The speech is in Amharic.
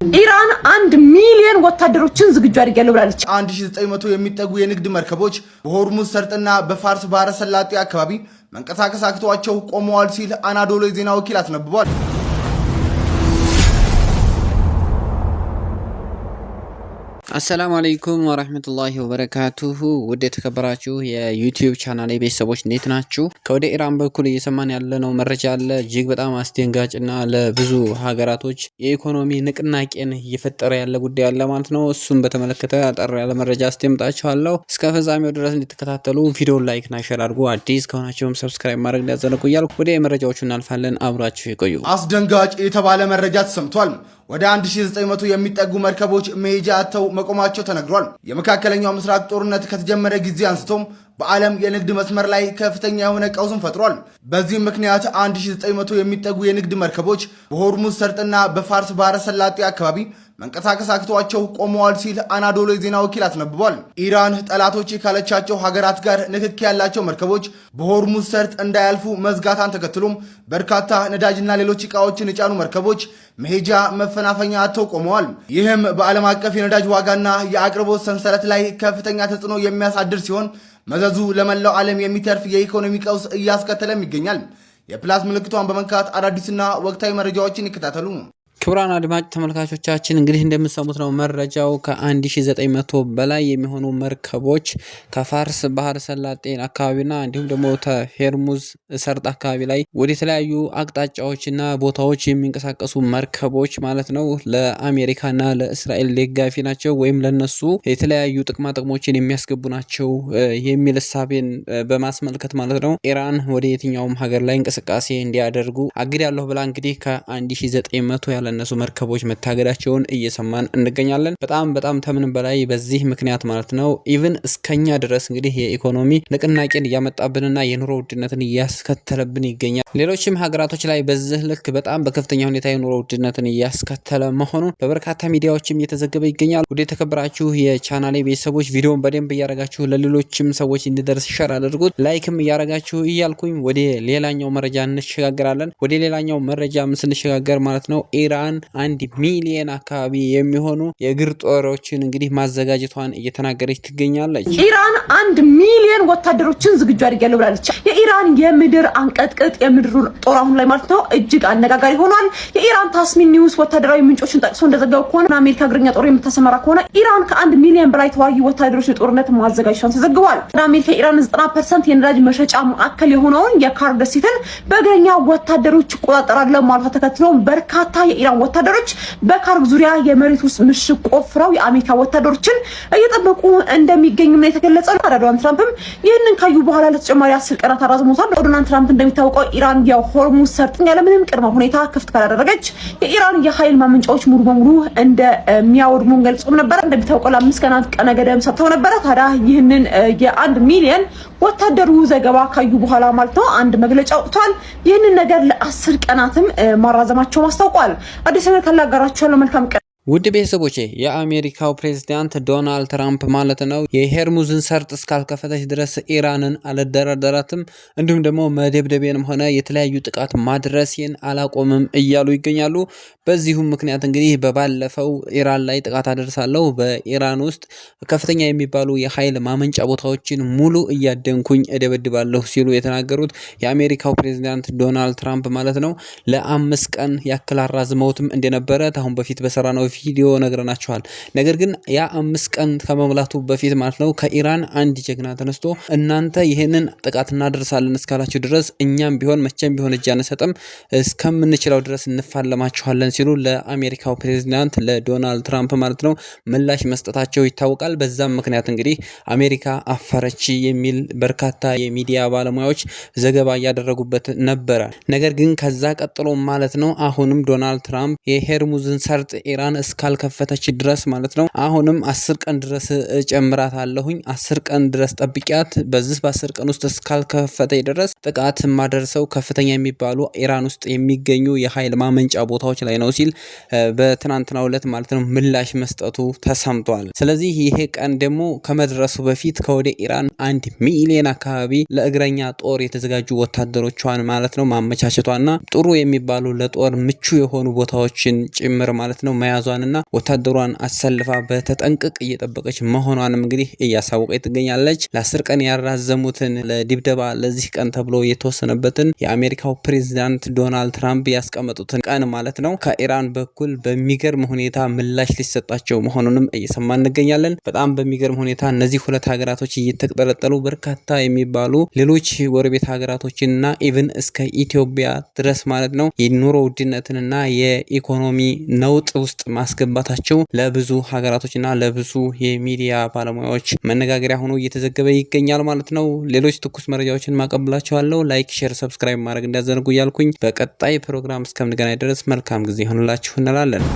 ኢራን 1 ሚሊዮን ወታደሮችን ዝግጁ አድርጊያለሁ ብላለች። 1900 የሚጠጉ የንግድ መርከቦች በሆርሙዝ ሰርጥና በፋርስ ባህረ ሰላጤ አካባቢ መንቀሳቀስ አቅቷቸው ቆመዋል ሲል አናዶሎ የዜና ወኪል አስነብቧል። السلام عليكم ورحمة الله وبركاته። ውድ የተከበራችሁ የ YouTube ቻናል ቤተሰቦች እንዴት ናችሁ? ከወደ ኢራን በኩል እየሰማን ያለነው መረጃ አለ እጅግ በጣም አስደንጋጭና ለብዙ ሀገራቶች የኢኮኖሚ ንቅናቄን እየፈጠረ ያለ ጉዳይ አለ ማለት ነው። እሱን በተመለከተ አጠር ያለ መረጃ አስደምጣችኋለሁ። እስከ ፍጻሜው ድረስ እንድትከታተሉ ቪዲዮን like ና share አድርጉ። አዲስ ከሆናችሁም subscribe ማድረግ እንዳትዘነጉ እያልኩ ወደ መረጃዎቹ እናልፋለን። አብራችሁ ይቆዩ። አስደንጋጭ የተባለ መረጃ ተሰምቷል። ወደ 1900 የሚጠጉ መርከቦች መሄጃ አጥተው መቆማቸው ተነግሯል። የመካከለኛው ምስራቅ ጦርነት ከተጀመረ ጊዜ አንስቶም በዓለም የንግድ መስመር ላይ ከፍተኛ የሆነ ቀውስን ፈጥሯል። በዚህም ምክንያት 1900 የሚጠጉ የንግድ መርከቦች በሆርሙዝ ሰርጥና በፋርስ ባህረ ሰላጤ አካባቢ መንቀሳቀስ አቅቷቸው ቆመዋል ሲል አናዶሎ የዜና ወኪል አስነብቧል። ኢራን ጠላቶች ካለቻቸው ሀገራት ጋር ንክኪ ያላቸው መርከቦች በሆርሙዝ ሰርጥ እንዳያልፉ መዝጋታን ተከትሎም በርካታ ነዳጅና ሌሎች ዕቃዎችን የጫኑ መርከቦች መሄጃ መፈናፈኛ አጥተው ቆመዋል። ይህም በዓለም አቀፍ የነዳጅ ዋጋና የአቅርቦት ሰንሰለት ላይ ከፍተኛ ተጽዕኖ የሚያሳድር ሲሆን መዘዙ ለመላው ዓለም የሚተርፍ የኢኮኖሚ ቀውስ እያስከተለም ይገኛል። የ plus ምልክቷን በመንካት አዳዲስና ወቅታዊ መረጃዎችን ይከታተሉ። ክቡራን አድማጭ ተመልካቾቻችን እንግዲህ እንደምትሰሙት ነው መረጃው። ከ1900 በላይ የሚሆኑ መርከቦች ከፋርስ ባህር ሰላጤን አካባቢና እንዲሁም ደግሞ ከሄርሙዝ ሰርጥ አካባቢ ላይ ወደ የተለያዩ አቅጣጫዎችና ቦታዎች የሚንቀሳቀሱ መርከቦች ማለት ነው ለአሜሪካና ለእስራኤል ደጋፊ ናቸው ወይም ለነሱ የተለያዩ ጥቅማ ጥቅሞችን የሚያስገቡ ናቸው የሚል እሳቤን በማስመልከት ማለት ነው ኢራን ወደ የትኛውም ሀገር ላይ እንቅስቃሴ እንዲያደርጉ አግዳለሁ ብላ እንግዲህ ከ1900 ያላነሱ መርከቦች መታገዳቸውን እየሰማን እንገኛለን። በጣም በጣም ከምንም በላይ በዚህ ምክንያት ማለት ነው even እስከኛ ድረስ እንግዲህ የኢኮኖሚ ንቅናቄን እያመጣብንና የኑሮ ውድነትን እያስከተለብን ይገኛል። ሌሎችም ሀገራቶች ላይ በዚህ ልክ በጣም በከፍተኛ ሁኔታ የኑሮ ውድነትን እያስከተለ መሆኑን በበርካታ ሚዲያዎችም እየተዘገበ ይገኛል። ውድ የተከበራችሁ የቻናሌ ቤተሰቦች ቪዲዮን በደንብ እያረጋችሁ ለሌሎችም ሰዎች እንዲደርስ share አድርጉት፣ like ም እያረጋችሁ እያልኩኝ ወደ ሌላኛው መረጃ እንሸጋገራለን። ወደ ሌላኛው መረጃም ስንሸጋገር ማለት ነው ኢራን 1 ሚሊየን አካባቢ የሚሆኑ የእግር ጦሮችን እንግዲህ ማዘጋጀቷን እየተናገረች ትገኛለች። ኢራን 1 ሚሊዮን ወታደሮችን ዝግጁ አድርጊያለሁ ብላለች። የኢራን የምድር አንቀጥቅጥ የምድር ጦር አሁን ላይ ማለት ነው እጅግ አነጋጋሪ ሆኗል። የኢራን ታስኒም ኒውስ ወታደራዊ ምንጮችን ጠቅሶ እንደዘገበው ከሆነ አሜሪካ እግረኛ ጦር የምታሰማራ ከሆነ ኢራን ከ1 ሚሊዮን በላይ ተዋጊ ወታደሮች የጦርነት ማዘጋጀቷን ተዘግቧል። አሜሪካ ኢራን 90% የነዳጅ መሸጫ ማዕከል የሆነውን የካርግ ደሴትን በእግረኛ ወታደሮች እቆጣጠራለሁ ማለቷ ተከትሎ በርካታ የኢራን ወታደሮች በካርግ ዙሪያ የመሬት ውስጥ ምሽግ ቆፍረው የአሜሪካ ወታደሮችን እየጠበቁ እንደሚገኙ ነው የተገለጸው። ዶናልድ ትራምፕም ይህንን ካዩ በኋላ ለተጨማሪ 10 ቀናት አራዝሞታል። ዶናልድ ትራምፕ እንደሚታወቀው ኢራን የሆርሙዝ ሰርጥን ያለምንም ቅድመ ሁኔታ ክፍት ካላደረገች የኢራን የኃይል ማመንጫዎች ሙሉ በሙሉ እንደሚያወድሙ ገልጾም ነበረ። እንደሚታወቀው ለ5 ቀናት ቀነ ገደብ ሰጥተው ነበረ። ታዲያ ይህንን የ1 ሚሊየን ወታደሩ ዘገባ ካዩ በኋላ ማለት ነው አንድ መግለጫ አውጥቷል። ይህንን ነገር ለ10 ቀናትም ማራዘማቸውን አስታውቋል። አዲስ ነገር ካለ አጋራችኋለሁ። መልካም ቀን። ውድ ቤተሰቦቼ፣ የአሜሪካው ፕሬዝዳንት ዶናልድ ትራምፕ ማለት ነው የሄርሙዝን ሰርጥ እስካልከፈተች ድረስ ኢራንን አልደራደራትም፣ እንዲሁም ደግሞ መደብደቤንም ሆነ የተለያዩ ጥቃት ማድረሴን አላቆምም እያሉ ይገኛሉ። በዚሁም ምክንያት እንግዲህ በባለፈው ኢራን ላይ ጥቃት አደርሳለሁ፣ በኢራን ውስጥ ከፍተኛ የሚባሉ የኃይል ማመንጫ ቦታዎችን ሙሉ እያደንኩኝ እደበድባለሁ ሲሉ የተናገሩት የአሜሪካው ፕሬዝዳንት ዶናልድ ትራምፕ ማለት ነው ለ5 ቀን ያክል አራዝመውትም እንደነበረ አሁን በፊት በሰራነው ቪዲዮ ነግረናችኋል። ነገር ግን ያ 5 ቀን ከመሙላቱ በፊት ማለት ነው ከኢራን አንድ ጀግና ተነስቶ እናንተ ይህንን ጥቃት እናደርሳለን እስካላችሁ ድረስ እኛም ቢሆን መቼም ቢሆን እጅ አንሰጥም፣ እስከምንችለው ድረስ እንፋለማችኋለን ሲሉ ለአሜሪካው ፕሬዚዳንት ለዶናልድ ትራምፕ ማለት ነው ምላሽ መስጠታቸው ይታወቃል። በዛም ምክንያት እንግዲህ አሜሪካ አፈረች የሚል በርካታ የሚዲያ ባለሙያዎች ዘገባ እያደረጉበት ነበረ። ነገር ግን ከዛ ቀጥሎ ማለት ነው አሁንም ዶናልድ ትራምፕ የሄርሙዝን ሰርጥ ኢራን እስካልከፈተች ድረስ ማለት ነው አሁንም 10 ቀን ድረስ እጨምራታለሁኝ፣ 10 ቀን ድረስ ጠብቂያት፣ በዚህ በ10 ቀን ውስጥ እስካልከፈተ ድረስ ጥቃት የማደርሰው ከፍተኛ የሚባሉ ኢራን ውስጥ የሚገኙ የኃይል ማመንጫ ቦታዎች ላይ ነው ሲል በትናንትናው ዕለት ማለት ነው ምላሽ መስጠቱ ተሰምቷል። ስለዚህ ይሄ ቀን ደግሞ ከመድረሱ በፊት ከወደ ኢራን 1 ሚሊዮን አካባቢ ለእግረኛ ጦር የተዘጋጁ ወታደሮቿን ማለት ነው ማመቻቸቷና ጥሩ የሚባሉ ለጦር ምቹ የሆኑ ቦታዎችን ጭምር ማለት ነው መያዟን መያዟንና ወታደሯን አሰልፋ በተጠንቀቅ እየጠበቀች መሆኗንም እንግዲህ እያሳወቀች ትገኛለች። ለ10 ቀን ያራዘሙትን ለድብደባ ለዚህ ቀን ተብሎ የተወሰነበትን የአሜሪካው ፕሬዚዳንት ዶናልድ ትራምፕ ያስቀመጡትን ቀን ማለት ነው ከኢራን በኩል በሚገርም ሁኔታ ምላሽ ሊሰጣቸው መሆኑንም እየሰማን እንገኛለን። በጣም በሚገርም ሁኔታ እነዚህ ሁለት ሀገራቶች እየተቅጠለጠሉ በርካታ የሚባሉ ሌሎች ጎረቤት ሀገራቶችንና even እስከ ኢትዮጵያ ድረስ ማለት ነው የኑሮ ውድነትንና የኢኮኖሚ ነውጥ ውስጥ ማስገባታቸው ለብዙ ሀገራቶችና ለብዙ የሚዲያ ባለሙያዎች መነጋገሪያ ሆኖ እየተዘገበ ይገኛል ማለት ነው። ሌሎች ትኩስ መረጃዎችን ማቀብላችኋለሁ። Like፣ share፣ subscribe ማድረግ እንዳትዘነጉ እያልኩኝ በቀጣይ ፕሮግራም እስከምንገናኝ ድረስ መልካም ጊዜ ይሆንላችሁ እንላለን።